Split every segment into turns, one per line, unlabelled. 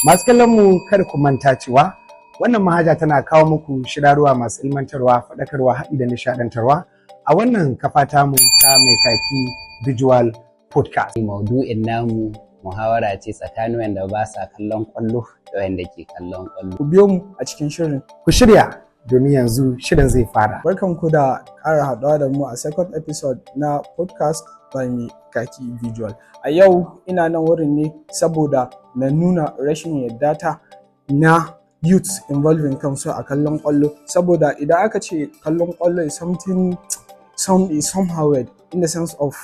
Masu kallon mu, kada ku manta cewa wannan manhaja tana kawo muku shirarwa masu ilmantarwa, faɗakarwa, haɗi da nishaɗantarwa a wannan kafa tamu ta Mai Kaki Visual Podcast.
Maudu'in namu muhawara ce tsakanin wanda ba sa kallon kwallo da wanda ke kallon kwallo.
Ku biyo mu a cikin shirin.
Ku shirya, domin yanzu shirin zai fara.
Barkanku da ƙara haɗuwa da mu a second episode na podcast by Mai Kaki Visual. A yau ina nan wurin ne saboda na nuna rashin yadda ta na youth involving kansu a kallon ƙwallo, saboda idan aka ce kallon ƙwallo is something some is somehow weird in the sense of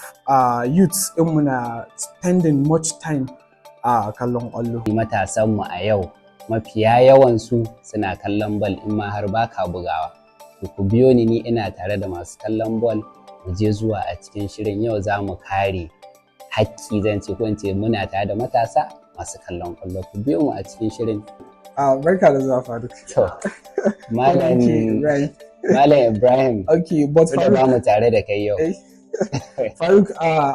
youths ɗinmu na spending much time a kallon ƙwallo.
Matasanmu a yau, mafiya yawansu suna kallon bal in ma har baka bugawa. To, ku biyo ni, ni ina tare da masu kallon bal, mu je zuwa. A cikin shirin yau za mu kare hakki, zan ce, ko in ce muna tare da matasa masu kallon kwallo. Ku biyo mu a cikin shirin.
Barka da zuwa, Faruk.
To, Malam
Okay, right.
Malam Ibrahim,
Okay, but
da ba
Faruk,
mu tare da kai yau.
Faruk,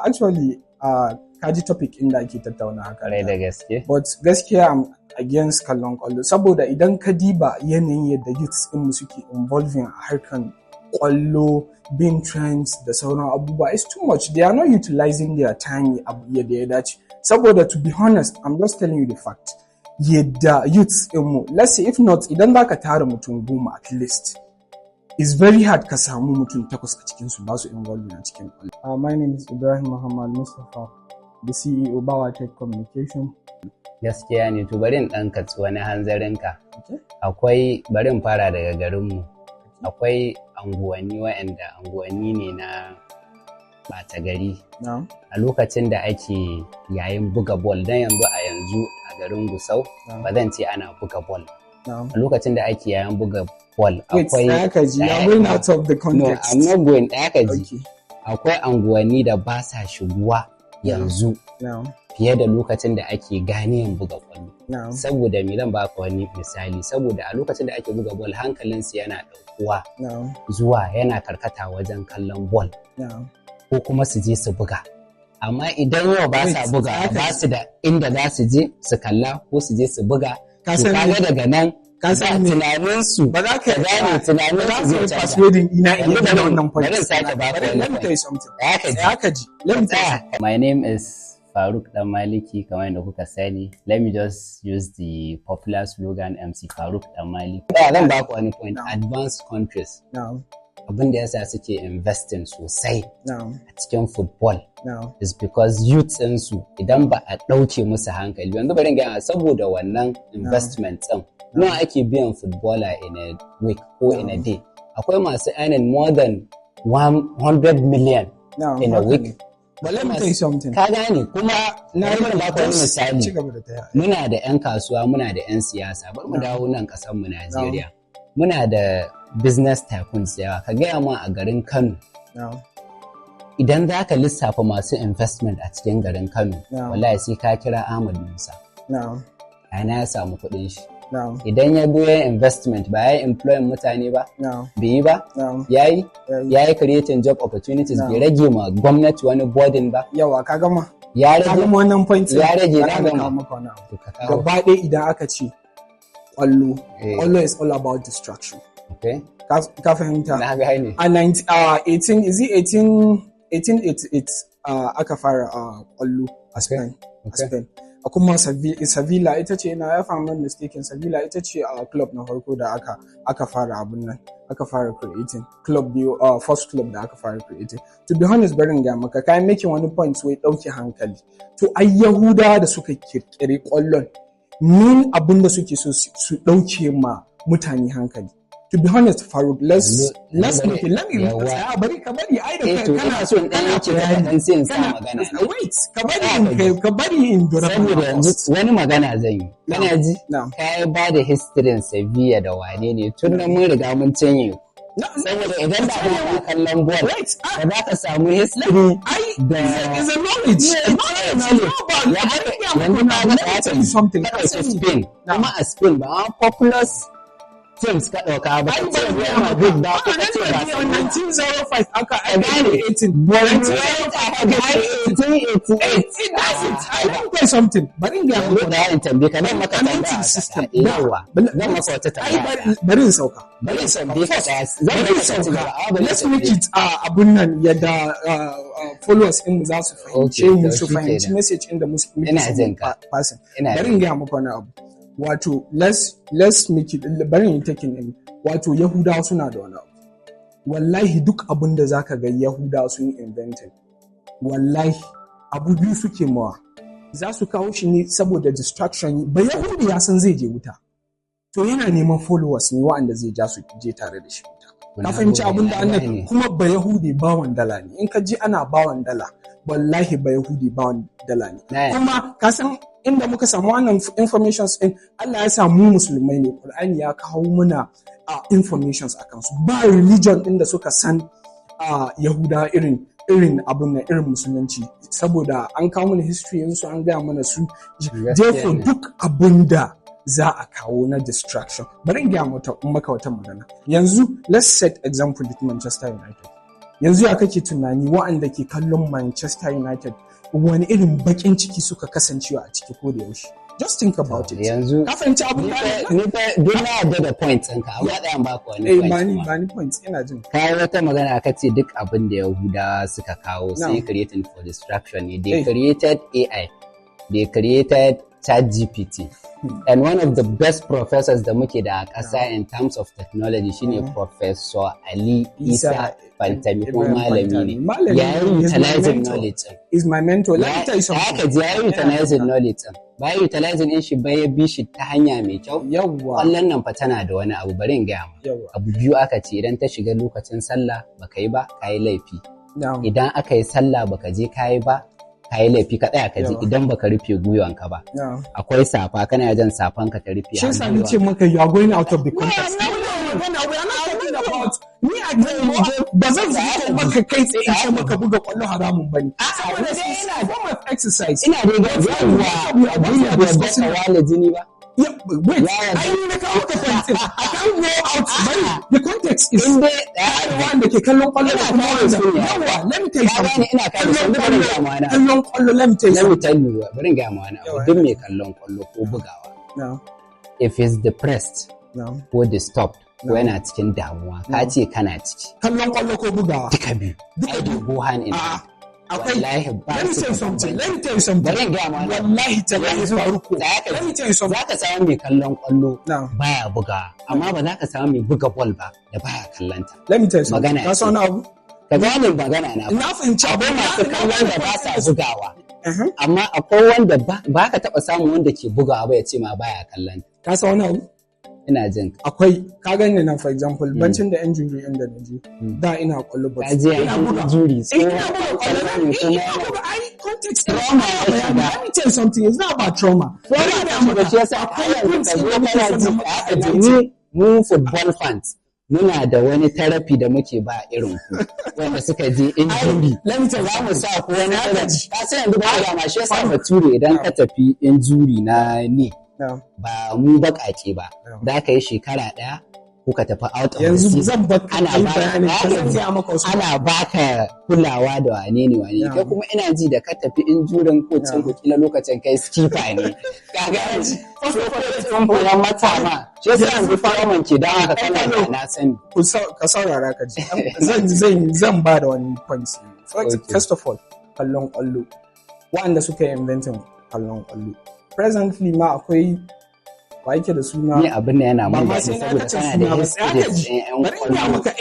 actually, ka ji topic inda ake tattauna haka.
Kwarai da gaske.
But gaskiya I'm against kallon kwallo, saboda idan ka diba yanayin yadda youths ɗinmu suke involving a harkan kwallo, being trends da sauran abubuwa, it's too much. They are not utilizing their time abu yadda ya dace. Saboda to be honest, I'm just telling you the fact. Yadda youths ɗinmu, let's say if not, idan za ka tara mutum 10, at least it's very hard ka samu mutum takwas a cikinsu ba su involving a cikin kwallo. My name is Ibrahim Muhammad Mustapha, the CEO Bawa Tech Communication.
Gaskiya ne. To, bari in ɗan katsi wani hanzarinka.
Okay.
Akwai, bari in fara daga garinmu. Akwai anguwanni waɗanda anguwanni ne na ɓata gari.
Na'am.
A lokacin da ake yayin buga ball, don yanzu a yanzu a garin Gusau ba zan ce ana buga ball.
Na'am.
A lokacin da ake yayin buga ball,
Wait,
akwai
tsaya ka ji. You're going out of the
No,
context.
I'm not going. Ɗaya ka ji.
Okay.
Akwai anguwanni da ba sa shiguwa yanzu
Na'am.
fiye da lokacin da ake ganiyan buga kwallo.
Na'am.
Saboda me? Zan baka wani misali. Saboda a lokacin da ake buga ball, hankalinsu yana ɗaukuwa
Na'am.
zuwa, yana karkata wajen kallon ball
Na'am.
ko kuma su je su buga. Amma idan yau ba sa
Wait,
buga,
tsaya ka
ba
ji.
su da inda za su je su kalla ko su je su buga.
Ka
To,
san
kaga daga nan
Ka san me?
tunaninsu
Ba za ka
ka gane, tunanin
ba za
su
ka
zai
yi
canza.
persuading ina in
Yanzu
yadda da wannan point.
bari in sake baka wani
Let me
point.
tell you something.
Tsaya ka ji.
Tsaya ka ji. Let me tell you something.
My name is Faruk Dan Maliki, kamar yadda kuka sani. Let me just use the popular slogan, MC Faruk Dan Maliki. Yeah, zan baku wani point.
Na'am.
Advanced countries,
Na'am.
abin da yasa suke investing sosai
Na'am.
a cikin football
Na'am.
is because youth ɗinsu, idan ba a ɗauke musu hankali. Yanzu bari in gaya, saboda wannan investment ɗin, nawa ake biyan footballer in a week ko in a day? Akwai masu earning more than 100 million
Na'am.
in a
Haka
week.
ne. But let me tell you something.
Ka gane? Kuma
Na
bari in baka wani
just
misali.
ci gaba da taya.
Muna da 'yan kasuwa, muna da 'yan siyasa. Bari mu dawo nan ƙasar mu Najeriya. Muna da business tycoons yawa. Ka gaya mun, a garin Kano,
Na'am.
idan za ka lissafa masu investment a cikin garin Kano,
Na'am.
wallahi sai ka kira Ahmad Musa.
Na'am.
Ana ya samu kuɗin shi?
Na'am.
Idan ya zo ya investment, ba ya yi employing mutane ba?
Na'am.
Bai yi ba?
Na'am.
Ya yi?
Yayi.
Ya yi creating job opportunities?
Na'am.
Bai rage ma gwamnati wani burden ba?
Yawa, ka gama.
Ya
Ka
rage?
gama wannan point ɗin?
Ya rage, na
Bara na
gama.
kawo maka wani abu.
To, ka kawo.
Gaba ɗaya idan aka ce ƙwallo,
Eh.
ƙwallo is all about distraction.
Okay.
Ka fahimta?
Na gane.
A 19, 18, is it 18, 1888 aka fara ƙwallo a Spain. A Spain. A kuma Sevilla ita ce na, if I'm not mistaken, Sevilla ita ce a club na farko da aka fara abun nan, aka fara creating club biyu, first club da aka fara creating. To be honest, bari in gaya maka, kayan making wani point wai ɗauke hankali. To, ai Yahudawa da suka kirkiri ƙwallon, min abun da suke so su ɗauke ma mutane hankali. To be honest, Faruk, let's make it, let me
Yawa.
tsaya, bari ka bari ai da
Eh,
kai
to
kana
ina so in ɗan yanke ka kaɗan, sai in sa magana.
Wait, ka bari in kai, ka bari in dora.
Saboda yanzu wani magana zan yi. Kana ji?
Na'am.
Ka ba da history Sevilla da wane ne, tun nan mun riga mun cinye. Saboda idan da ba kallon ball,
Wait, ah,
ba za ka samu history
ai
da
is a knowledge.
Yeah,
It's
knowledge.
not about
Ya
Bari in gaya
yanzu
maka
ka
now,
ga
let me tell you something.
ka
Ka
ɗauki
sani.
Spain,
Na'am.
kuma a Spain ba ma populous teams ka ɗauka ba,
Ai
ka ce
ban
Real
gaya maka.
Madrid ba,
Ah,
ko ka ce
nan da
Barcelona.
1905 aka
Ka gane?
18.
1905 aka 1888.
That's it. I let me tell you something. Bari in gaya
Yanzu
maka.
da yayin tambaye ka, nan maka tambaya.
Commenting system.
Yawa, zan maka wata
Ai
tambaya.
bari in sauka.
Bari in tambaye ka daya. Zan
Bari in
maka
sauka.
tambaya.
Let's make it abun nan yadda followers ɗin mu za su fahimce
Okay,
mu,
to
su
shi
fahimci
kenan.
message ɗin da muke
Ina
son
jin
mu
ka.
passing.
Ina
Bari in gaya maka wani abu. Wato let's make it, bari in yi taking in. Wato Yahudawa suna da wani abu. Wallahi duk abun da zaka ga Yahudawa sun yi invented. Wallahi abu biyu suke mawa. Za su kawo shi ne saboda distraction. Ba Yahudi ya san zai je wuta. To yana neman followers ne wa'anda zai ja su je tare da shi wuta. Ka fahimci abin da annan kuma ba Yahudi bawan dala ne. In ka ji ana bawan dala, wallahi ba Yahudi bawan dala ne.
Na yarda.
Kuma ka san inda muka samu wannan informations din, Allah ya samu musulmai ne, Qur'ani ya kawo muna informations akan su. Ba religion din da suka san Yahuda irin abun nan irin musulunci, saboda an kawo mana history yanzu, an gaya mana su.
Gaskiya
Therefore
ne.
duk abun da za a kawo na distraction, bari in gaya maka wata magana. Yanzu let's set example with Manchester United. Yanzu ya kake tunani wa'anda ke kallon Manchester United, wani irin bakin ciki suka kasancewa a ciki ko da yaushe? Just think about it.
Yanzu
Ka fahimci abun da
ni fa duk na yarda da points ɗinka, amma ɗayan baka wani
eh
point
bani
kuma.
Bani points, ina jin.
Ka yi wata magana, ka ce duk abin da Yahudawa suka kawo sai
No.
creating for distraction ne. They
Eh.
created AI, they created ChatGPT. And one of the best professors da muke da a ƙasa in terms of technology shine Professor Ali Isa Pantami, kuma
Ibrahim
malami
Pantami.
ne.
Malami
Ya yi
ne, he's my
utilizing
mentor.
knowledge ɗin.
Is my mentor. Let me tell you something.
Haka ji ya yi utilizing knowledge ɗin. Ba ya utilizing ɗin shi ba, ya bi shi ta hanya mai kyau.
Yawwa.
Kwallon nan fa tana da wani abu, bari in gaya ma.
Yawwa.
Abu biyu aka ce: idan ta shiga lokacin sallah baka yi ba, ka yi laifi.
Na'am.
Idan aka yi sallah baka je ka yi ba, ka yi laifi. Ka tsaya ka ji.
Yawa.
Idan baka rufe gwiwanka ba,
Na'am.
akwai safa, kana jan safanka ta rufe
Shi yasa
har
ni ce
gwiwanka.
maka you are going out of the context. No, no, no, we are not talking about ni a ba zan zo maka kai tsaye in ce maka buga kwallo haramun bane. Saboda it's a form of exercise.
Ina dai ga yawwa, addini bai yarda ka wale jini ba.
Yeah, wait,
Ya yarda.
ai ni na kawo ka point ɗin. I can't go out. Bari, the context is
In dai
wanda ke kallon kwallo da
Ina
kuma
kare
wanda
su ne.
yawa, let me tell you
Ka gane,
something.
ina kare su. Bari in gaya ma wani abu.
Kallon kwallo, let me tell you
Let me
something.
tell you, bari in gaya ma wani abu.
Yawa.
Duk mai kallon kwallo ko bugawa,
No,
if he's depressed
no.
ko disturbed ko yana cikin damuwa, ka ce kana ciki.
Kallon kwallo ko bugawa?
Duka biyu.
Duka
Ai
biyu.
Go hand in
A'a,
hand.
akwai
Wallahi ba
Let me
su
tell you
da
something.
bambanci.
Let me tell you something.
Bari in gaya ma wani abu.
Wallahi tallahi Faruku.
Za ka
Let me tell you something.
Za ka samu mai kallon kwallo
No.
baya buga, amma ba za ka samu mai buga ball ba da baya kallon ta.
Let me tell you something.
Magana
Ka san
ce.
wani abu?
Ka gane magana na ba.
Na fahimci abu.
Akwai masu kallon da ba sa bugawa,
Uh-huh.
amma akwai wanda ba ka taɓa samun wanda ke bugawa ba ya ce ma baya kallon ta.
Ka san wani abu?
Ina jin ka.
Akwai, ka gani nan, for example, bancin da injury inda na je. Da ina kwallo, but
Ka je
ina
an
buga.
injury.
Eh, ina buga kwallo.
Tsohon
Eh,
kuma
ina
yana
buga. Ai context
Trauma ya
ɗin.
shiga.
Let me tell you something. It's not about trauma.
Trauma
Bari
ya
in gaya
shiga,
maka.
shi yasa
Akwai
har yanzu
points
ka zo
ɗin da
kana
muke
ji
son na
aka
maka
ji mu football fans muna da wani therapy da muke ba irin ku wanda suka je injury.
Let me tell you
Za mu sa ku wani
Za ka
irin
ji.
ka san yanzu ba ga ma shi yasa bature idan ka tafi injury na ne,
No.
ba mu baƙaƙe ba,
No.
za ka yi shekara ɗaya ko ka tafi out of the
Yanzu
season.
zan baka
Ana
kai
ba
bayanin ka, zan gaya maka wasu.
Ana baka kulawa da wane ne wane.
Yeah.
Kai kuma ina ji da ka tafi injurin ko cin ku kila lokacin kai skipper ne, ka ga ɗin ku ya mata ma, shi yasa yanzu faraman ke don haka kana da na sani.
Ka saurara ka ji. Zan ba da wani point. First,
Okay.
first of all, kallon kwallo. Waɗanda suka yi inventing kallon kwallo. Presently ma akwai wa yake da suna
Ni abin da yana
ba
mun
ma
daɗi
sai na
saboda
kace
kana da
suna ba, sai aka
history
ji.
ɗin 'yan
Bari in gaya
kwallo.
maka,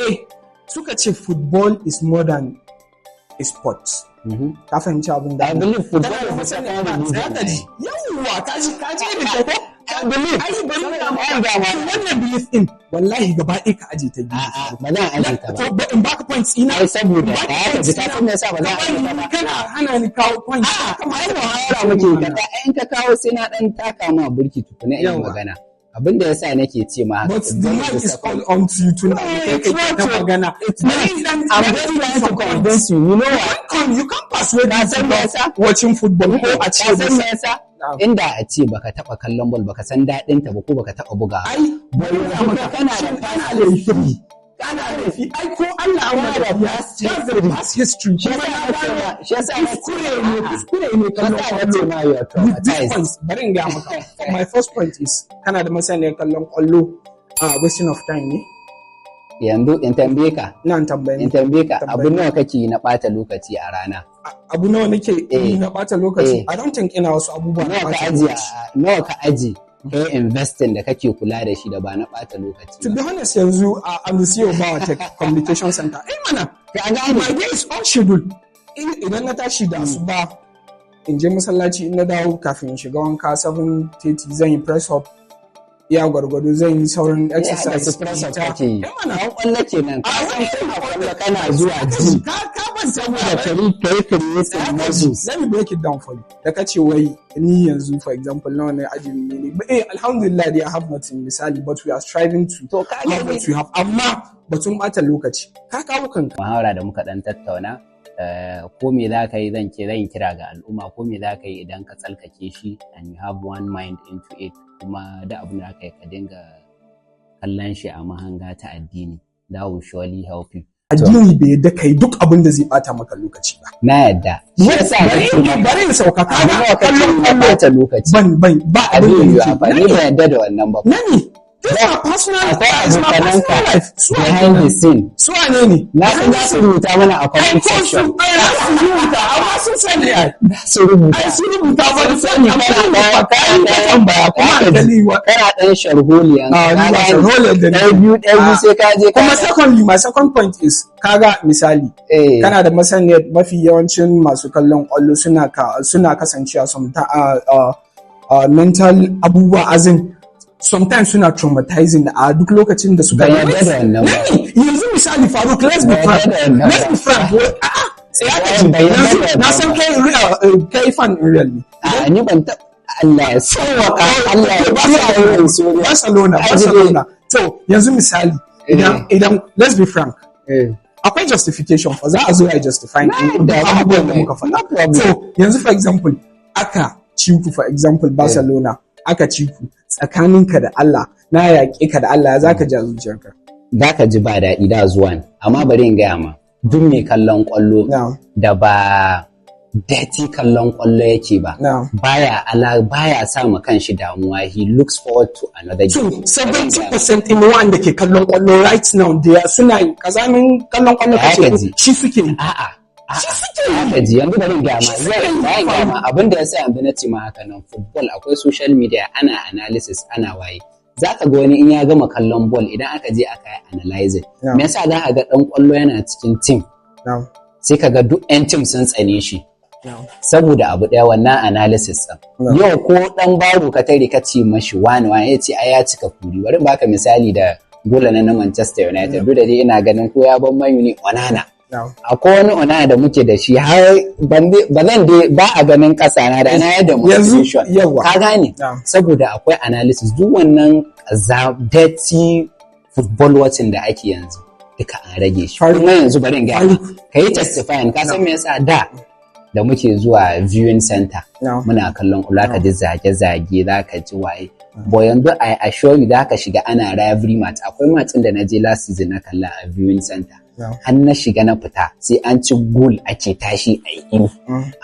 suka ce football is more than a sport. Ka fahimci abin da
I believe football
Kana da
is a
masaniya
kind
ba,
of
tsaya ka ji. Yawwa, ka ji da kyau ko?
I believe.
Ai bari in gaya
Ai,
maka.
ga ma.
To wannan belief din wallahi gaba ɗaya ka aje ta gefe.
A'a, ba zan aje ta ba.
To ba in baka points ina.
Ai saboda
In baka
ya
points
ka ji, ka
ina.
san me yasa ba zan aje ta ba?
Kana hana ni kawo points.
A'a, ai muhawara muke ka ta in ka kawo sai na dan taka ma burki tukuna in yi
Yawwa.
magana. Abin da yasa nake ce ma haka.
But the
football
mic
is
is
a
all on to you tonight.
No,
Kai
it's
kai
not
ta
true.
magana.
It's not.
Bari in
I'm just trying to convince you. You know what?
You can't persuade
Ka
me
san me yasa?
watching football ko a ce
Ka san me yasa?
Na'am.
Inda a ce baka taba kallon ball, baka san daɗin ta ba, ko baka taba buga.
Ai bari in gaya maka.
Kana da
Shin
kana
ana laifi? Ana laifi ai, ko Allah an
Kana da
maka
past
that's the past history.
Shi
Kuma
yasa
na
na ce
gano
shi yasa na ce
kuskure ne, kuskure ne kallon
Yasa na ce
kwallo.
ma you are
With this
traumatized.
points, bari in gaya maka. My first point is, kana da masaniyar kallon kwallo a wasting of time ne?
Yanzu in tambaye ka,
Ina tambayin.
in tambaye ka,
Tambaye.
abu nawa kake yi na ɓata lokaci a rana?
Abu nawa nake yi na bata lokaci?
Eh.
I don't think ina wasu abubuwa na
Nawa ka
bata
ajiye
lokaci.
Nawa ka aji kai investing da kake kula da shi da ba na ɓata lokaci
To
ba?
be honest, yanzu I'm the CEO of our Tech Communication Center. Eh mana,
Ka gane?
my day is on schedule. Idan na tashi da asuba, in je masallaci, in na dawo, kafin in shiga wanka 7:30, zan yi press up iya gwargwado, zan yi sauran exercise.
Su press up kake yi.
Eh mana.
An kwallo kenan. Ka
A
san
wani
kana kwallo kana zuwa gym
Ka ban
saboda kai creating muscles.
Let me break it down for you. Da ka ce wai ni yanzu, for example, nawa ne ajin ne? But eh, alhamdulillah dai, I have nothing misali, but we are striving to
To ka
have
gani,
what we have. Amma batun bata lokaci, ka kawo kanka.
Muhawara da muka dan tattauna, ko me za ka yi, zan ke zan kira ga al'umma, ko me za ka yi, idan ka tsalkake shi and you have one mind into it, kuma da abin da aka yi ka dinga kallon shi a mahanga ta addini, that will surely help you.
Addini bai yadda kai duk abin da zai bata maka lokaci ba.
Na yadda. Shi yasa
Bari
nake maka,
bari in sauka ka
abu
ga
nawa kake
kallon
yi na
kwallo
ɓata lokaci?
Ban ba
abin
abin da
yiwuwa
nake
ba ni ban yadda da wannan ba.
Nani. This is my personal,
Akwai
it's my
abokananka
personal life. Su
behind the scene.
Su wane ne?
Na san za su rubuta mana a
Ai
comment
ko su
section.
ai za su rubuta, amma sun sani ai.
Za su rubuta.
Ai sun rubuta ba su sani, amma
Kana
sun rubuta
ɗan-
kai ka tambaya kuma
kana
hankali wa
kana ɗan sharholiyan.
Ah, ni ba sharholiyar da
ɗaya
nake.
biyu, ɗaya biyu,
Ah.
sai ka je
Kuma secondly, my second point is, kaga misali, kana da masaniyar mafi yawancin masu kallon kwallo suna kasancewa some mental abubuwa, as in sometimes suna traumatizing a duk lokacin da suka
Ban yarda da wannan ba.
Nani, yanzu misali Faruk, let's be
Ban
frank,
yarda da wannan
let's
ba.
be frank. A'a, tsaya ka ji.
Ban yarda
Yanzu
da
na
wannan
san
ba.
kai kai fan in real ne.
A ni ban taɓa, Allah ya sauwaka, Allah ya kiyaye in so.
Barcelona.
Aji dai.
Barcelona. To yanzu misali, idan let's be frank, akwai justification for za a zo a justify
Na
duk
yarda,
abubuwan da muka faɗa.
no problem.
So yanzu, for example, aka ci ku, for example Barcelona aka ci ku, tsakaninka da Allah, na yaƙe ka da Allah, za ka ji a zuciyarka?
Za ka ji ba daɗi da zuwan, amma bari in gaya ma, duk mai kallon ƙwallo da ba dirty kallon ƙwallo yake ba, baya ala baya sa ma kanshi damuwa, he looks forward to another
So
game.
70% in wanda ke kallon ƙwallo right now, they are suna kazamin kallon ƙwallo
Ya
kace
ka
ko,
ji.
shi suke yi.
A'a,
Shi suke yi.
haka ji, yanzu bari in gaya ma,
Shi suke yi.
zai gaya ma abin da yasa yanzu na ce ma haka nan. Football akwai social media, ana analysis, ana waye. Za ka ga wani in ya gama kallon ball, idan aka je aka yi analyzing, me yasa za ka ga dan kwallo yana cikin team, sai ka ga duk 'yan team sun tsane shi? Saboda abu ɗaya, wannan analysis ɗin. Yau ko ɗan baro ka tare ka ce mashi wani wani, ya ce ai ya cika kuri. Bari in baka misali da gola na Manchester United, duk da dai ina ganin ko ya ban Man ne, Onana. Akwai wani Onana da muke da shi, har ba zan dai ba a ganin ƙasa na da na yadda
Yanzu,
demonstration.
yawa.
Ka gane? Saboda akwai analysis, duk wannan dirty football watching da ake yanzu duka an rage shi.
Faruk.
Kuma yanzu bari in gaya ma,
Faruk.
ka yi testifying, ka san me yasa da da muke zuwa viewing center muna kallon, za ka ji zage-zage, za ka ji waye. But yanzu I assure you, za ka shiga ana rivalry match. Akwai match da na je last season na kalla a viewing center, har na shiga na fita, sai an ci goal ake tashi a yi ihu.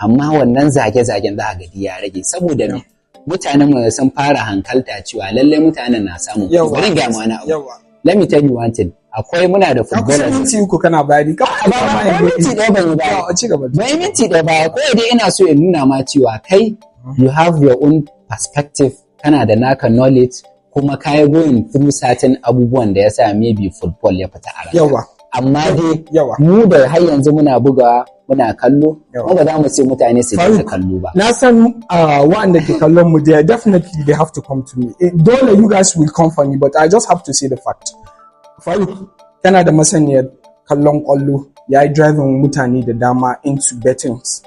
Amma wannan zage-zagen za ka ga ya rage, saboda me? Mutanen mu sun fara hankalta cewa lallai mutanen na samun. Bari in gaya ma wani abu. Let me tell you one thing. Akwai muna da
Ka kusa
footballers.
minti 3 kana bayani. Ka
Ba, ba, ba, minti 1 ban yi ba.
Yawa, ci gaba.
Bai minti 1 ba, ko dai ina so in nuna ma cewa kai you have your own perspective, kana da naka knowledge, kuma ka yi going through certain abubuwan da ya sa maybe football ya fita a ranka. Amma dai mu da har yanzu muna bugawa, muna kallo, kuma ba za mu ce mutane su daina
Faruk,
kallo ba.
Na san waɗanda ke kallon mu, they definitely they have to come to me. Dole you guys will come for me, but I just have to say the fact. Faruk, kana da masaniyar kallon ƙwallo ya yi driving mutane da dama into bettings.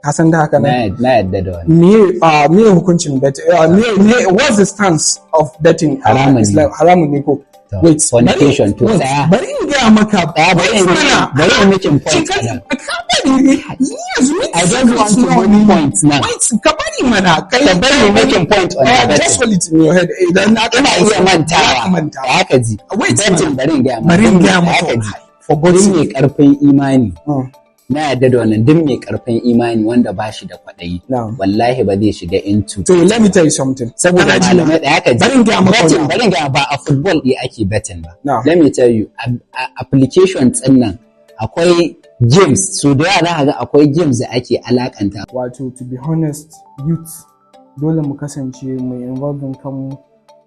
Ka san da haka nan?
Na yadda da wannan.
Me hukuncin betting? Me what's the stance of betting?
Haramun ne.
Islam, haramun ne ko?
To,
Wait,
fornication to
wait,
tsaya.
bari in gaya maka.
Tsaya, bari in
Wait mana.
bari in making
Shin
point a nan.
ka bari ni yanzu minti
I don't want to make points now.
Wait, ka bari mana. Kai
Ka bari making point on
Eh,
the
just
betting.
hold it in your head. Idan na
Ina iya mantawa.
Mantawa.
Da haka ji.
Wait,
Betting, bari in gaya ma.
Bari in gaya
Da
maka.
haka ji.
For God's
Duk mai
sake.
karfin imani, na yarda da wannan, duk mai karfin imani wanda ba shi da kwaɗayi,
Na'am.
wallahi ba zai shiga into
So let me tell you something.
Saboda
Kana ji na?
malamai da haka ji.
Bari in gaya maka
Betting,
wani abu.
bari in gaya, ba a football ɗaya ake betting ba.
Na'am.
Let me tell you, applications ɗin nan akwai games, so da yawa za ka ga akwai games da ake alakanta.
Wato, to be honest, youth, dole mu kasance mai involving kanmu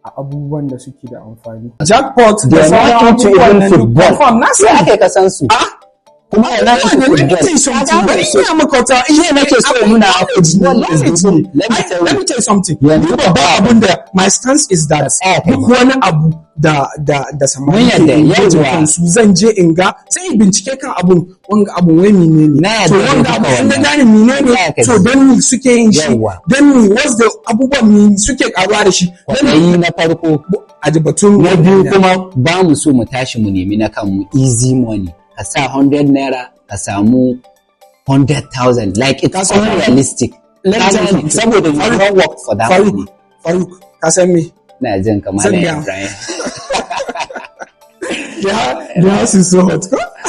a abubuwan da suke da amfani. Jackpot
They are not into even football.
Confirm, na
Sai
sani.
aka yi kasan su kuma yana into
Let me
football.
tell you something. Bari in gaya maka wata.
Shi nake so ya nuna, football is the, let me tell
Let
you
me tell you something.
Yanzu
Ni babban abun da my stance is that
Tsaya kai.
duk wani abu da samari
Mun
ke
yadda,
engage
yawwa.
kansu, zan je in ga, sai in bincike kan abun, wanga abun wai menene.
Na yadda
To
da
wanga
duka
abu in na
wannan.
gane menene,
Tsaya ka
to
ji.
dan me suke yin shi,
Yawwa.
dan me, what's the abubuwan me suke karuwa da shi. Dan
Kwaɗayi na farko.
A ji batun
Na biyu kuma, ba mu so mu tashi mu nemi na kanmu, easy money, ka sa 100 naira ka samu 100,000, like it's
Ka san
unrealistic.
Let me tell you something.
Saboda you
Faruk,
don't work for that
Faruk,
money.
Faruk, ka san me?
Na jin kamar
Zan gaya.
Ibrahim.
The house is so hot.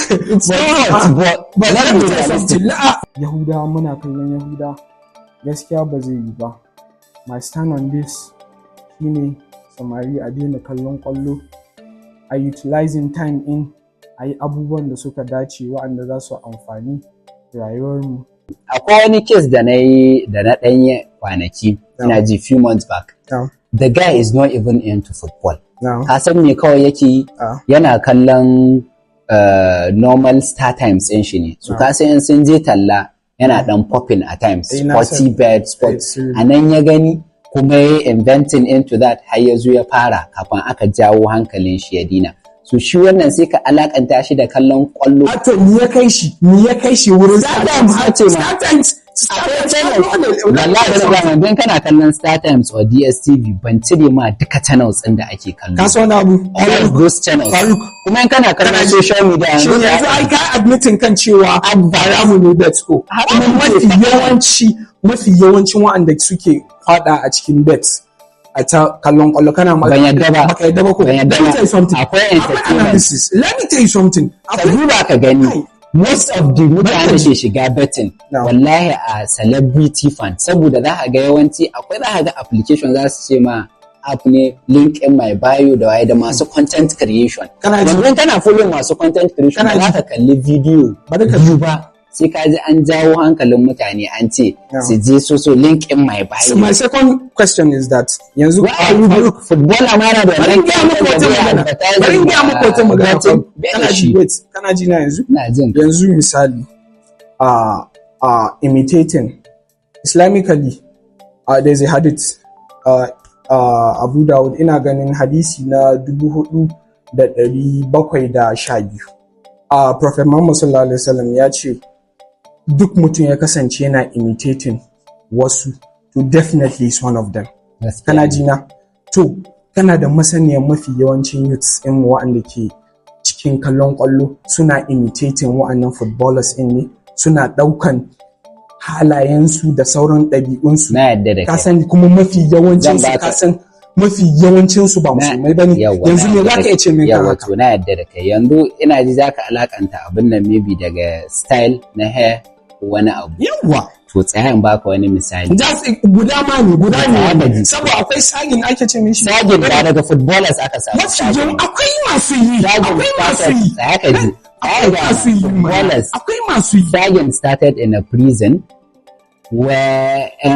It's so hot, but
Let
let
me
me
tell you
realistic.
something. Yahudawa, muna kallon Yahuda, gaskiya ba zai yi ba. My stand on this shine samari a daina kallon kwallo, a utilizing time in a yi abubuwan da suka dace wa'anda za su amfani rayuwarmu.
Akwai wani case da na yi da na ɗanye kwanaki, ina ji few months back. The guy is not even into football. Ka san me kawai yake yi?
Ah.
Yana kallon normal Star Times ɗin shi ne. So ka san in sun je talla yana ɗan popping at times.
Eh, na
Sporty
sani.
bet, sport.
Eh,
A nan ya gani kuma ya yi inventing into that har ya zo ya fara kafin aka jawo hankalin shi ya dina. So shi wannan sai ka alakanta shi da kallon kwallo.
A to me ya kai shi? Me ya kai shi wurin
Star Times ce ma.
Star Times. Star Times.
Wallahi da gama don kana kallon Star Times or DSTV, ban cire ma duka channels ɗin da ake kallo.
Ka san wani abu?
All of those channels.
Faruk.
Kuma in kana kallon
Kana ji-
social media
Shi yanzu ai ka admitting kan cewa haramu ne bet ko. Kuma mafi yawanci, mafi yawancin waɗanda suke fada a cikin bet a ta kallon kwallo kana
Ban yadda ba.
Baka yadda ba ko?
Ban yadda
Let me
ba.
tell you something.
Akwai
Akwai
entertainment.
analysis. Let me tell you something.
Ka
Akwai
duba ka gani,
Kai.
most of the mutane da ke shiga betting,
No.
wallahi a celebrity fan, saboda za ka ga yawanci akwai, za ka ga application za su ce ma app ne, link in my bio da waye da masu content creation.
Kana ji?
Yanzu kana following masu content creation,
Kana
ba za
ji?
ka kalli video
Bari ka
biyu ba sai ka ji an jawo hankalin mutane an ce
No.
su je so link in my bio.
So my second question is that yanzu
Why are you football amana da
Bari in gaya maka wata magana. Bari in gaya maka wata magana. Kana ji, wait, kana ji na yanzu?
Ina jin.
Yanzu misali, imitating Islamically, there's a hadith, Abu Dawud, ina ganin hadisi na 4712. Prophet Muhammad sallallahu alaihi wasallam ya ce duk mutum ya kasance yana imitating wasu, to definitely is one of them. Kana ji na? To kana da masaniyar mafi yawancin youths ɗin waɗanda ke cikin kallon ƙwallo suna imitating wa'annan footballers ɗin ne, suna ɗaukan halayensu da sauran ɗabi'unsu.
Na yadda da
Ka
kai.
sani, kuma mafi yawancin su,
Zan baka-
ka san mafi yawancin su ba musulmai bane.
Yawwa,
Yanzu
na
me
yadda
zaka
da
iya ce min kan
Yawwa,
haka?
to na yadda da kai. Yanzu ina ji zaka alakanta abin nan maybe daga style na hair ko wani abu.
Yawwa.
To tsaya in baka wani misali.
Just guda ma ne, guda
Tsaya ka
ne,
ji.
saboda akwai sagging ake ce mishi.
Sagging ba daga footballers aka samu.
Mafi yawan akwai masu yi,
Sagging
akwai masu
started,
yi,
tsaya ka ji.
akwai masu yi mana.
Footballers.
Akwai masu yi.
Sagging started in a prison where
Na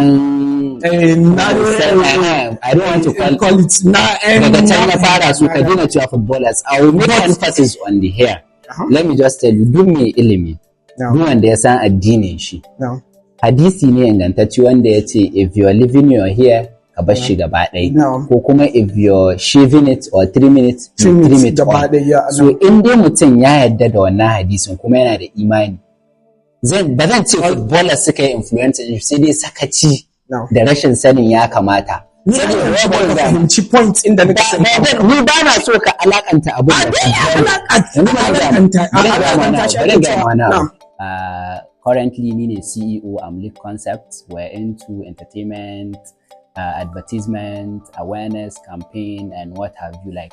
I don't want to call
call it na
daga can ya fara su, ka daina cewa footballers. I will make emphasis on the hair. Let me just tell you, duk mai ilimi, duk wanda ya san addinin shi,
No.
hadisi ne ingantacce wanda ya ce if you're leaving your hair, ka bar shi gaba ɗaya,
No.
ko kuma if you're shaving it or trim it, you
Trim it
trim it
gaba
all.
ɗaya, yeah,
So in dai mutum ya yarda da wannan hadisin kuma yana da imani, zan ba zan ce footballers suka yi influence shi, sai dai sakaci
No.
da rashin sanin ya kamata.
Ni
Saboda
ba ka
ba
fahimci point inda nika sani.
Ni ba na so ka alakanta abin da
A dai
football. Yanzu bari
alakanta
bari ga mana
alakanta shi
bari
ake
ga
cewa.
mana
Na'am.
Currently ni ne CEO Amlik Concepts. We're into entertainment, advertisement, awareness campaign and what have you. Like,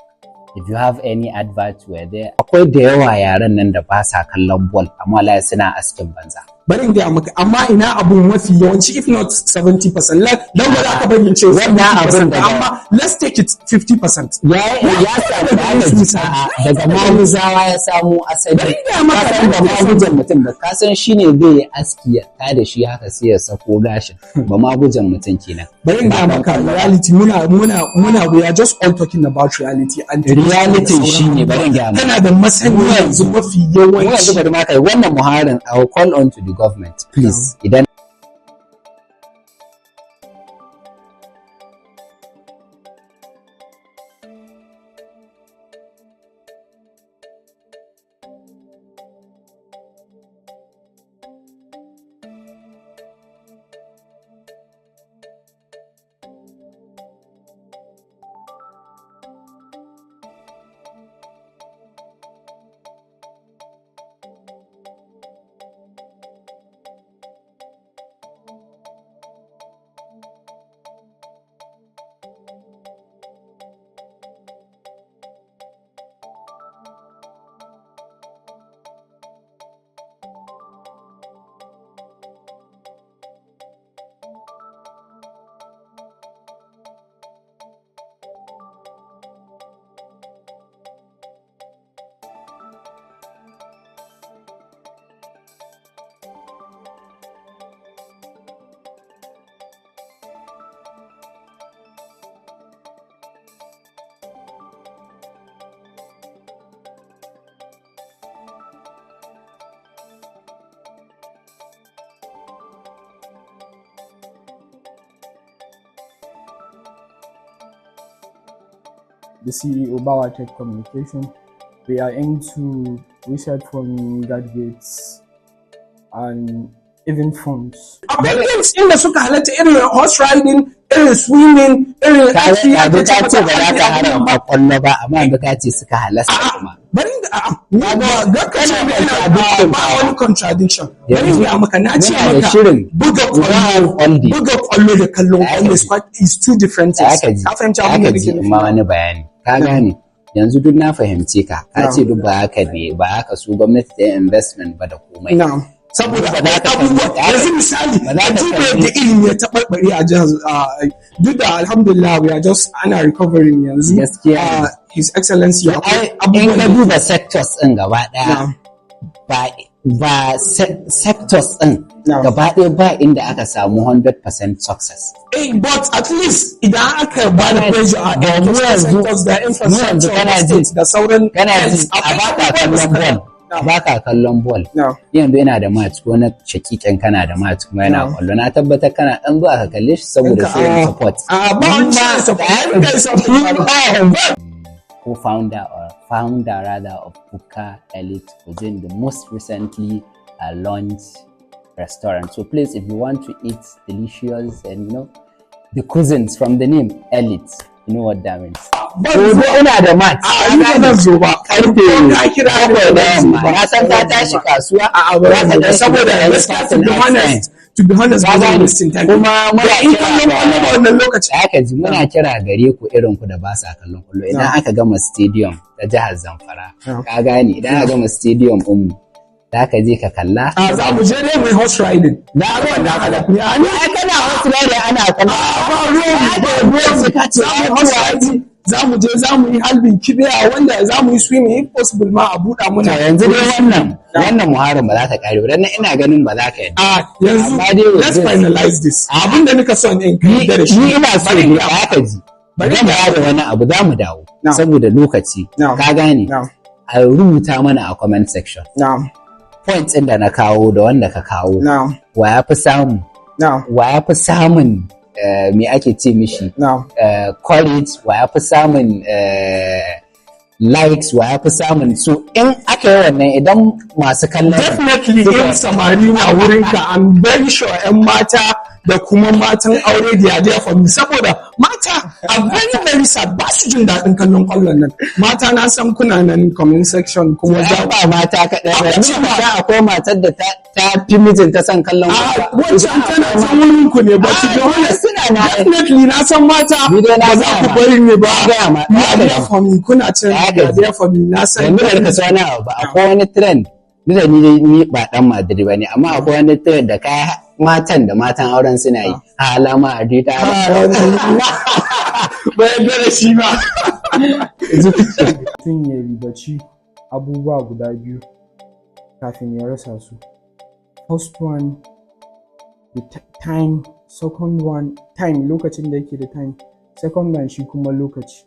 if you have any advert, we're there. Akwai da yawa yaran nan da ba sa kallon ball, amma wallahi suna askin banza.
Bari in gaya maka, amma ina abun mafi yawanci, if not 70%, like, dan ba za ka bari in ce
Wannan abun
70%, amma let's take it 50%.
Ya samu daga maguzawa, ya samo asali.
Bari in gaya maka,
Ka san ba magujan mutum ba, ka san shine zai yi aski ya da shi haka sai ya sako gashin. Ba magujan mutum kenan.
Bari in gaya maka reality. Muna we are just all talking about reality and
Reality shine, bari in gaya maka.
Kana da masaniya yanzu mafi
Mu yanzu
yawanci
bari ma kai wannan muharin, I will call on to the government, please, idan
The CEO Bawa Tech Communication. We are into research from gadgets and even phones.
Akwai games inda suka halatta, irin horse riding, irin swimming, irin
ka
aiki
yanzu
ake
ka ce ba za ka
abin
haramta
ba.
Kwallo ba, amma yanzu ka ce suka halasta kuma.
Bari da a'a, ni ba ga ka ce
Kana
ina
contradiction.
ba wani contradiction. Bari
Yanzu
in ga maka, na ce
muna da
maka
shirin
buga
We don't have
kwallo
all day.
Buga kwallo da kallon
Da aka
kwallo is
ji.
quite is two different
Da
things.
aka ji
Ka fahimci abin da
aka ji
nake nufi?
ma wani bayani, ka gane? Yanzu duk na fahimce ka. Ka ce duk ba haka ne ba, haka su gwamnati ta yi investment ba da komai.
Na'am. Saboda
Ba za ka
abubuwa
kalli-
yanzu misali,
ba za
ka
ka
duba
kalli-
yadda ilimi ya taɓarɓare a jihar, duk da alhamdulillah we are just ana recovering yanzu.
Gaskiya ne.
His Excellency, akwai
Ai, in
abubuwan
ka
da
duba sectors ɗin gaba ɗaya,
Na'am.
ba sectors ɗin
Na'am.
gaba ɗaya ba inda aka samu 100% success.
Eh, but at least idan aka ba da pressure a
Ba mu
education
yanzu-
sectors da
mu yanzu
infrastructure
kana
da
ji-
state da sauran
Kana ji
health,
a
akwai
baka
abubuwan da
kallon
suka-
ball, a baka kallon ball.
Na'am.
Yanzu yana da match ko na shakikin kana da match kuma yana
Na'am.
kwallo, na tabbatar kana ɗan zuwa ka kalle shi saboda showing support.
A ba wani showing support. Ai, kai support.
Co-founder or founder rather of Buka Elite Cuisine, the most recently launched restaurant. So please, if you want to eat delicious and the cuisines from the name Elite, you know what that means.
Ban
Gobe
zuwa.
ina da match.
A ni ba zan zo ba.
Karfe
Ko ka kira ni
7
ba
na
zan zo
yamma.
ba.
Na san ka tashi kasuwa.
A'a, ba
Za
zan
ka
zo ba.
ɗan
Saboda
shiga
gaskiya, to be
ɗan
honest, to be honest,
Ka
ba zan
gane?
wasting time.
Kuma muna
In
kira
kallon kwallo ba wannan lokaci.
Da aka ji muna kira gare ku irin ku da ba sa kallon kwallo, idan
Na'am.
aka gama stadium ta jihar Zamfara,
Na'am.
ka gane, idan aka gama stadium din mu, za ka je ka kalla.
A za mu je ne mu yi horse riding.
Na
Ga wannan halak ne. A ni
ai kana wasu da ana kallon.
Ba ruwan ba ruwan
Ka ce
za mu yi horse riding, za mu je za mu yi halbin kibiya, wanda za mu yi swimming, if possible ma a buɗa muna.
To yanzu dai wannan muharin ba za ta kare ba, dan ina ganin ba za ka yadda.
A yanzu
Amma dai
let's finalize this. Abin da nika son in kai da shi.
Ni ina so
Bari in
ne
ga
ba ka ji.
Bari
Bari
in
mu da wani abu, za mu dawo
Na'am.
saboda lokaci.
Na'am.
Ka gane?
Na'am.
A rubuta mana a comment section.
Na'am.
Points ɗin da na kawo da wanda ka kawo.
Na'am.
Wa ya fi samu?
Na'am.
Wa ya fi samun me ake ce mishi?
Na'am.
Courage, wa ya fi samun likes, wa ya fi samun, so in aka yi wannan, idan masu kallon
Definitely in samari na wurinka, I'm very sure 'yan mata da kuma matan aure da there for me, saboda mata are very very sad, ba su jin daɗin kallon kwallon nan. Mata, na san kuna nan comment section kuma za
Za ba mata kaɗai ba.
Akwai
Ni mata, akwai matar da ta fi mijinta son kallon
A
kwallo.
wancan tana can wurin ku ne, but to be
Ah,
honest,
suna na
definitely na san mata
Ni dai na
ba za
gaya
ku
ma.
bari ni ba.
Na gaya ma.
You are there for me, kuna can,
Ya
you are
gaji.
there for me, na san.
Yanzu da ka wani abu ba, akwai wani trend, duk da ni dai ni ba dan Madrid ba ne, amma akwai wani trend da kaya matan da matan auren suna yi, halama a ta.
Ba yadda da shi ba.
Mutum ya ribaci abubuwa guda biyu kafin ya rasa su. First one, the time, second one, time, lokacin da yake da time, second one shi kuma lokaci.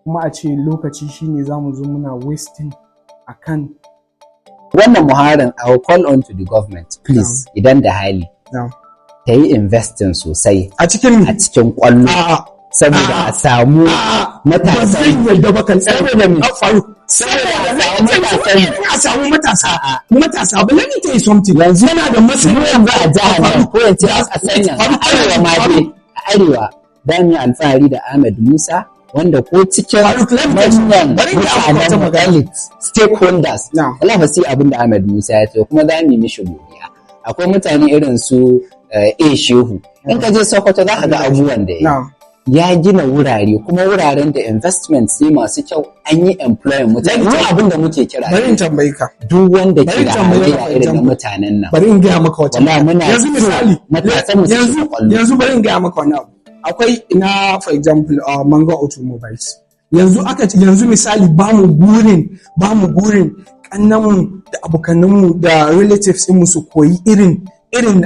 Kuma a ce lokaci shine za mu zo muna wasting akan
Wannan muhawaran, I will call on to the government, please, idan da hali,
No.
ta yi investing sosai
A cikin
a cikin kwallo,
A'a.
saboda a samu
A'a, ba
matasan.
zan yadda ba kan
Saboda me?
Faru.
Saboda a samu matasan.
A samu matasa. Matasa ba, let me tell you something.
Yanzu
yana da masana
yanzu a jihar nan, ko in ce a ƙasar nan, a arewa ma dai, a arewa za mu yi alfahari da Ahmed Musa, wanda ko cikin
Faruk, let me tell you
manyan
bari in gaya maka wata
mutanen
magana.
elite stakeholders,
Na'am.
wala ba sai abin da Ahmed Musa ya ce kuma za mu yi mishi godiya. Akwai mutane irin su A Shehu, in ka je Sokoto za ka ga abubuwan da ya yi.
Na'am.
Ya gina wurare, kuma wuraren da investments ne masu kyau, an yi employing mutane. Mu abin da muke kira
Bari in tambayi ka.
duk wanda ke
Bari in
da
tambaye ka,
halayya
for
irin na
example.
mutanen nan,
Bari in gaya maka wata.
Wallahi muna
Yanzu
so
misali,
matasan mu su
yanzu
shiga kwallo.
Yanzu bari in gaya maka wani abu. Akwai ina, for example, Manga Automobiles. Yanzu aka ce, yanzu misali, ba mu gurin kannanmu da abokananmu da relatives mu su koyi irin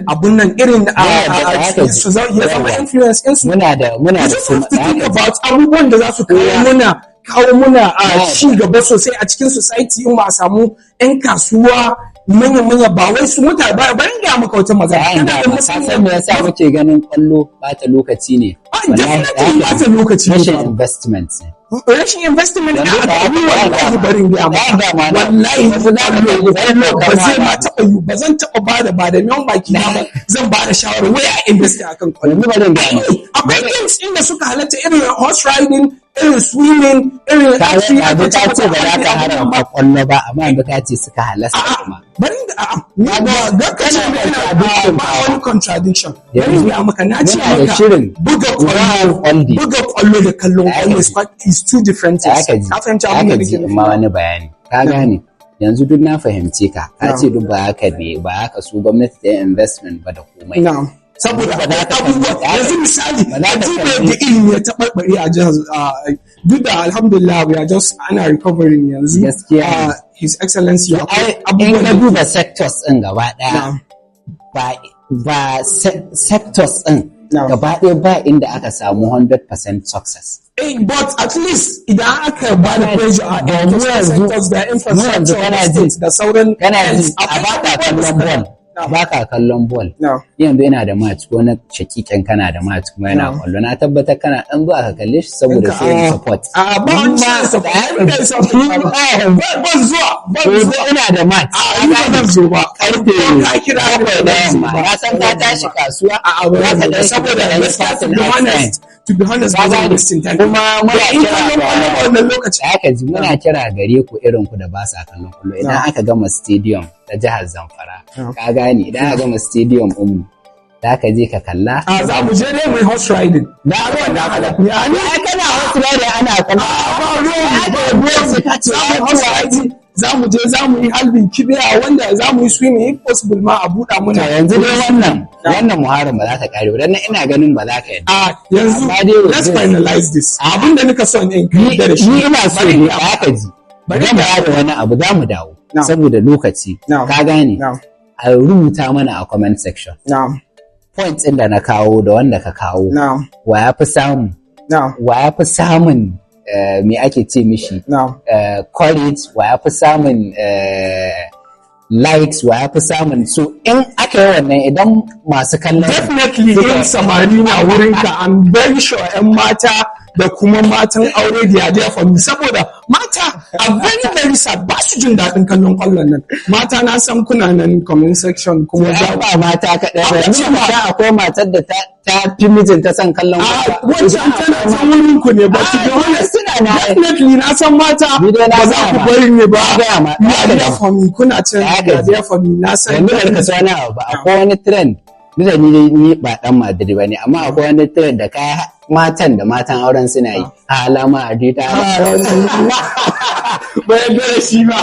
abun nan, irin
Yeah, da
su ya zama
Yawa.
influence ɗinsu.
Muna da
You just have to think
kuma
about abubuwan da za su kawo muna a ci gaba sosai a cikin society, in ba a samu 'yan kasuwa manya-manya ba, wai su mutane ba. Bari in gaya maka wata magana.
Bayan
Kana
da
da
ka san me yasa muke ganin kwallo bata lokaci ne?
Ah,
Wallahi,
definitely bata lokaci ne.
rashin
Ba.
investment ne.
Rashin investment
Yanzu
a
ba
ni wallahi bari in gaya
ba
maka,
ma na.
wallahi
Yanzu za ka
kwallo
kalli
ba zai ma taɓa yi ba, zan taɓa ba da miyan baki na ba, zan ba da shawara wai a invest akan kwallo.
Yanzu bari in gaya maka.
Akwai games inda suka halatta, irin horse riding, irin swimming, irin
Ka
archery.
yanzu ka ce ba za ka haramta kwallo ba, amma yanzu ka ce suka halasta kuma.
Bari da, a'a, ni ba ga ka ce
Kana
ina
contradiction.
ba wani contradiction. Bari in gaya maka, na ce
Muna da
maka
shirin
buga kwallo
Kwallo.
buga kwallo da kallon
Da
kwallo
aka
is is two different things.
Aka ji
Ka fahimci abin da
aka ji
nake nufi?
ma wani bayani, ka gane, yanzu duk na fahimce ka. Ka
Na'am.
ce duk ba haka ne ba, haka su gwamnati ta yi investment ba da komai.
Na'am. Saboda
Ba za ka
abubuwa yanzu misali,
ba za
ka
ka
duba
kalli-
yadda ilimi ya taɓarɓare a jihar, duk da alhamdulillah we are just ana recovering yanzu.
Gaskiya ne.
His Excellency, akwai
Ai, in
abubuwan
ka
da
duba sectors ɗin gaba ɗaya,
Na'am.
ba sectors ɗin
Na'am.
gaba ɗaya, ba inda aka samu 100% success.
But at least idan aka ba da pressure a
Ba mu yanzu-
sectors da
mu yanzu
infrastructure
kana
da
ji-
state da sauran
kana ji, a
akwai
baka
abubuwan da
kallon
suka-
ball,
Na'am.
baka kallon ball,
Na'am.
yanzu yana da match ko na shakikin, kana da match kuma yana
Na'am.
kwallo, na tabbatar kana dan zuwa ka kalle shi saboda shirin support.
A ba wani shirin support. Let me tell you something. Ban zuwa, ban
To
zuwa.
ina da match
A ni ba zan zo ba.
Karfe
Ka kira ni,
7 na
ba zan zo
yamma,
ba.
na san ka tashi kasuwa,
A'a, ba
za
zan
ka
zo ba.
ɗan
Saboda
shiga ɗan
gaskiya, to be
passing at
honest, to be honest,
Ka
ba zan
gane?
wasting time.
Kuma muna
In
kira
kallon kwallo ba wannan lokaci.
Da aka ji, muna kira gare ku, irin ku da ba sa kallon kwallo, idan
Na'am.
aka gama stadium ta jihar Zamfara,
Na'am.
ka gane, idan aka gama stadium ɗin mu, za ka je ka kalla.
A za mu je ne mu yi horse riding. Na ga wannan halak ne. A ni
Ai kana wasu da ana kallon.
Ba ruwan ba ruwan. Za mu horse riding. Za mu je za mu yi halbin kibiya, wanda za mu yi swimming, if possible ma a buɗa muna.
To yanzu dai wannan muhawarar ba za ta kare ba, dan ina ganin ba za ka yadda.
A yanzu
Amma dai
let's finalize this. Abin da nika son in kai da shi.
Ni ina so
Bari
ne
in
ba ka ji.
Bari
Zan ba da wani abu, za mu dawo.
Na'am.
Saboda lokaci.
Na'am.
Ka gane?
Na'am.
A rubuta mana a comment section.
Na'am.
Points ɗin da na kawo da wanda ka kawo.
Na'am.
Wa ya fi samu?
Na'am.
Wa ya fi samun me ake ce mishi?
Na'am.
Courage, wa ya fi samun likes, wa ya fi samun, so in aka yi wannan, idan masu kallon
Definitely in samari na wurinka, I'm very sure 'yan mata Da kuma matan aure da there for me, saboda mata are very very sad, ba su jin daɗin kallon kwallon nan. Mata, na san kuna nan comment section kuma
Ai
za
ba mata kaɗai ba.
A
Yanzu
ce ba.
mata, akwai matar da ta fi mijinta son kallon
A
kwallo.
wancan tana can wurin ku ne, but to be
Ah,
honest,
suna na
definitely na san mata
Ni dai na
ba za
gaya
ku
ma.
bari ne ba.
Na gaya ma.
You are there for me, kuna can,
Ya
you are
gaji.
there for me, na san.
Yanzu da ka wani abu ba, akwai wani trend, duk da ni dai ni ba dan Madrid ba ne, amma akwai wani trend da kaya matan da matan auren suna yi, alama a ta.
Ba yadda da shi ba.